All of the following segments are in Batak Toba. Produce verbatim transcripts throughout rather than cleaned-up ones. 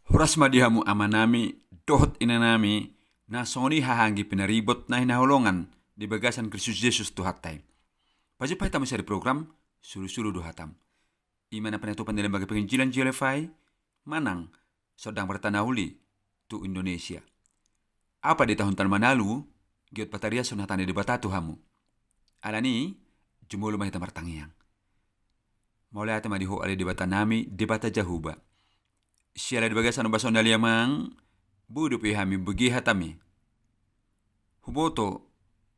Horas ma di hamu amanami dohot inanami, na songon i haha anggi pinaribot na hinaholongan di bagasan Kristus Jesus Tuhanta i. Pajumpang hita muse di program Sulusulu do Hatam, i ma na pinatupa ni Lembaga Penginjilan J L F I manang Songdan Barita Na Uli tu Indonesia. Ahu Pandita Huntal Manalu, giot patariashon hata ni Debata tu hamu. Alani i, jumolo ma hita martangiang. Mauliate ma di Ho ale Debatanami, Debata Jahowa. Siala di bagasan ombas on ale Amang, boi dope hami hubege hataMi. Huboto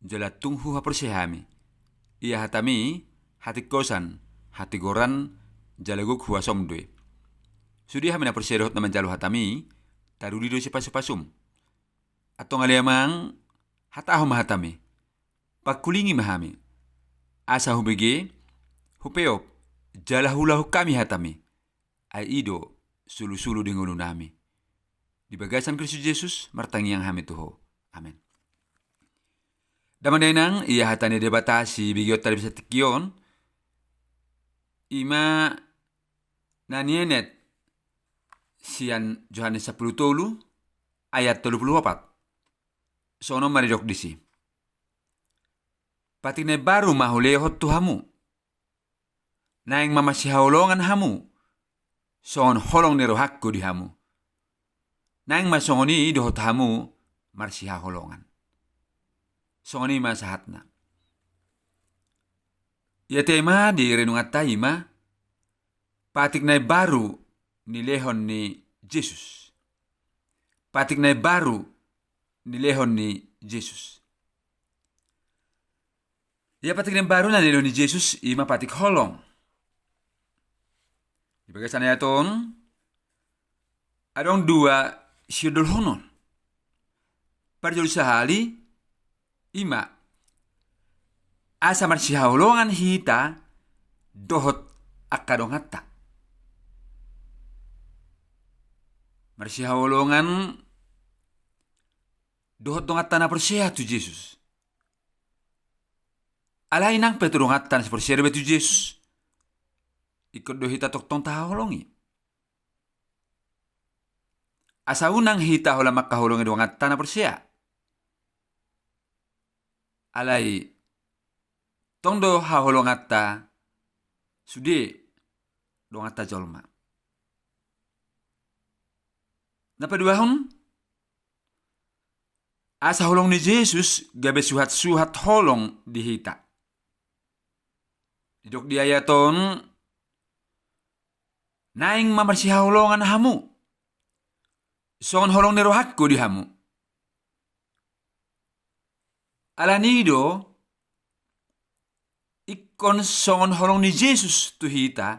jala tung huhaporseai hami. Ia hataMi, hatingkoson, hatigoran, jala gok huasoM do i. Sude hami na porsea dohot na manjalo hataMi, taruli do sipasupasoM. Antong ale Amang, hatahon ma hataMi. Pangkulingi ma hami. Asa hubege, hupeop, jala huulahon hami hataMi. Ai i do sulusulu di ngolunami. Di bagasan Kristus Jesus, martangiang hami tu Ho. Amen. Damang dainang, ia hata ni Debata sibegeonta di bagasan tingki on, i ma na nienet sian Johannes sampulu tolu ayat tolu pulu opat. Songon on ma didok disi. Patik na imbaru ma hulehon tu hamu. Naeng ma marsihaholongan hamu, songon holong ni rohangku di hamu. Naeng ma songon i dohot hamu marsihaholongan. Songon i ma sahatna. Ia tema di renunganta i ma, patik na imbaru nilehon ni Jesus. Patik na imbaru nilehon ni Jesus. Ia patik na imbaru na nilehon ni Jesus i ma patik holong. Di bagasan ayat on, adong dua siondolhonon. Parjolo sahali, i ma, asa marsihaholongan hita dohot angka donganta. Marsihaholongan dohot donganta na porsea tu Jesus. Alai nang pe tu donganta na so porsea dope tu Jesus, ingkon do hita tongtong tahaholongi. Asa unang hita holan mangkaholongi donganta na porsea. Alai tong do haholonganta sude donganta jolma. Na paduahon, asa holong ni Jesus gabe suhatsuhat holong di hita. Didok di ayat on, naeng ma marsihaholongan hamu, songon holong ni rohangku di hamu. Alani i do, ingkon songon holong ni Jesus tu hita,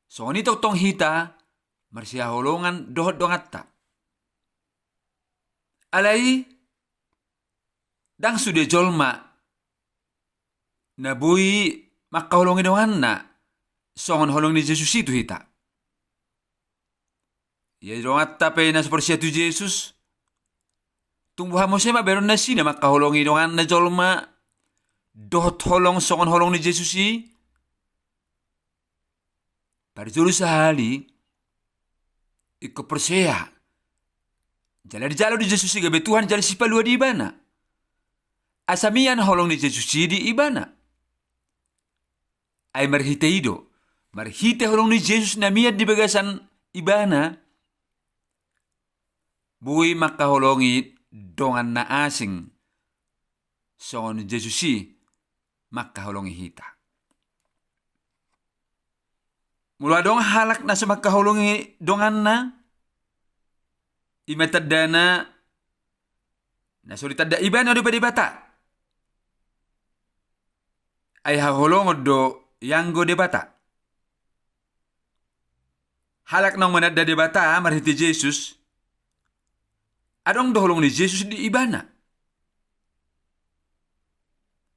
songon i tongtong hita marsihaholongan dohot donganta. Alai ndang sude jolma na boi mangkaholongi donganna songon holong ni Jesus i tu hita. Ia donganta pe na so porsea tu Jesus, tung boha muse ma beronna si na mangkaholongi donganna jolma dohot holong songon holong ni Jesus i? Parjolo sahali, ingkon porsea jala dijalo di Jesus i gabe Tuhan jala Sipalua di ibana. Asa mian holong ni Jesus i di ibana. Ai marhite i do, marhite holong ni Jesus na mian di bagasan ibana, boi mangkaholongi dongan na asing, songon Jesus i mangkaholongi hita. Molo adong halak na so mangkaholongi donganna, i ma tandana na so ditanda ibana dope Debata. Ai haholongon do ianggo Debata. Halak naung mananda Debata marhite Jesus, adong do holong ni Jesus di ibana.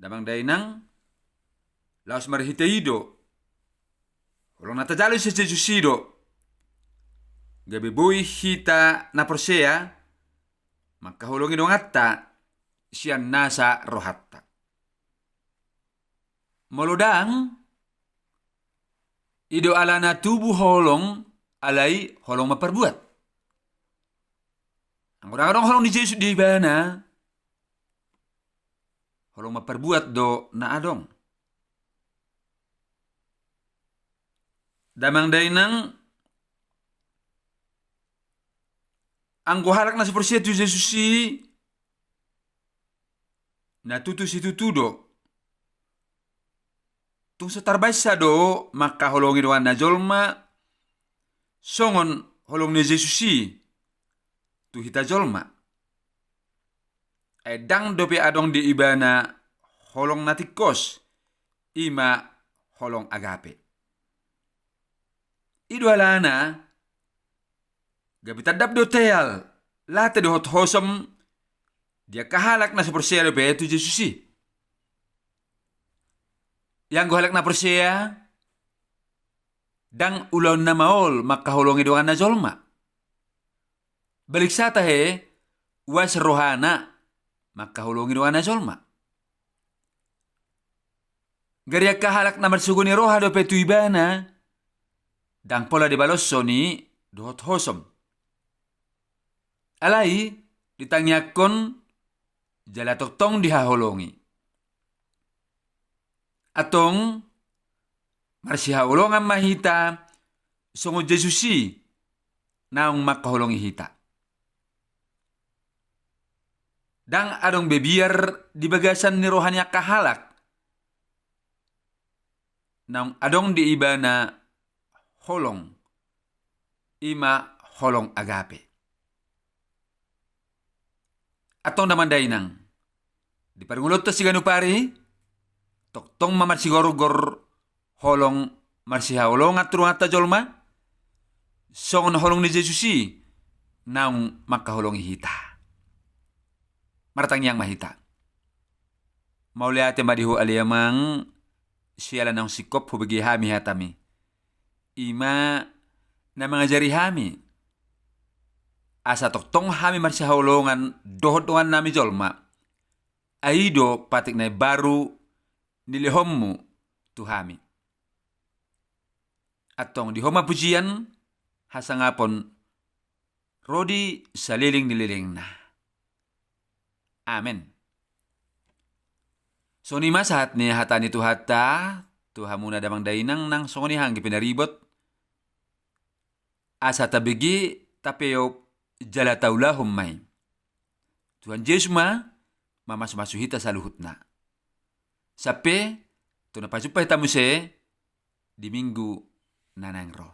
Damang dainang, laos marhite i do, holong na tajalo sian Jesus i do, gabe boi hita na porsea mangkaholongi donganta sian nasa rohanta. Molo ndang, i do alana tubu holong, alai holong mamparbuat. Anggo ndang adong holong ni Jesus di ibana, holong mamparbuat do na adong. Damang dainang, anggo halak na so porsea tu Jesus i, na tutu situtu do. Tung so tarbaensa do mangkaholongi donganna jolma songon holong ni Jesus i tu hita jolma. Ai ndang dope adong di ibana holong na tingkos, i ma holong agape. I do alana gabe tandap do teal, late dohot hosom di angka halak na so porsea dope tu Jesus i. Ianggo halak na porsea, ndang ulaonna maol mangkaholongi donganna jolma. Balik sa tahe, uas rohana mangkaholongi donganna jolma. Gari angka halak na marsogo ni roha dope tu ibana, ndang pola dibaloshon i dohot hosom. Alai ditangiangkon jala tongtong dihaholongi. Antong marsihaholongan ma hita songon Jesus i naung mangkaholongi hita. Ndang adong be biar di bagasan ni roha ni angka halak naung adong di ibana holong, i ma holong agape. Antong damang dainang, di parngoluonta siganup ari, tongtong ma marsigorgor holong marsihaholongan tu donganna jolma, songon holong ni Jesus i naung mangkaholongi hita. Martangiang ma hita. Mauliate ma di Ho ale Amang, siala naung singkop hubege hami hataMi. I ma na mangajari hami, asa tongtong hami marsihaholongan dohot dongannami jolma. Ai i do patik na imbaru nilehonMu tu hami. Antong di Ho ma pujian, hasangapon, ro di saleleng ni lelengna. Amen. Songon i ma sahat ni hata ni Tuhanta tu hamuna damang dainang nang songon i anggi pinaribot. Asa tabege, tapeop, jala taulahon ma i. Tuhan Jesus ma mamasumasu hita saluhutna. Sampe tu na pajumpa hita muse di minggu na naeng ro.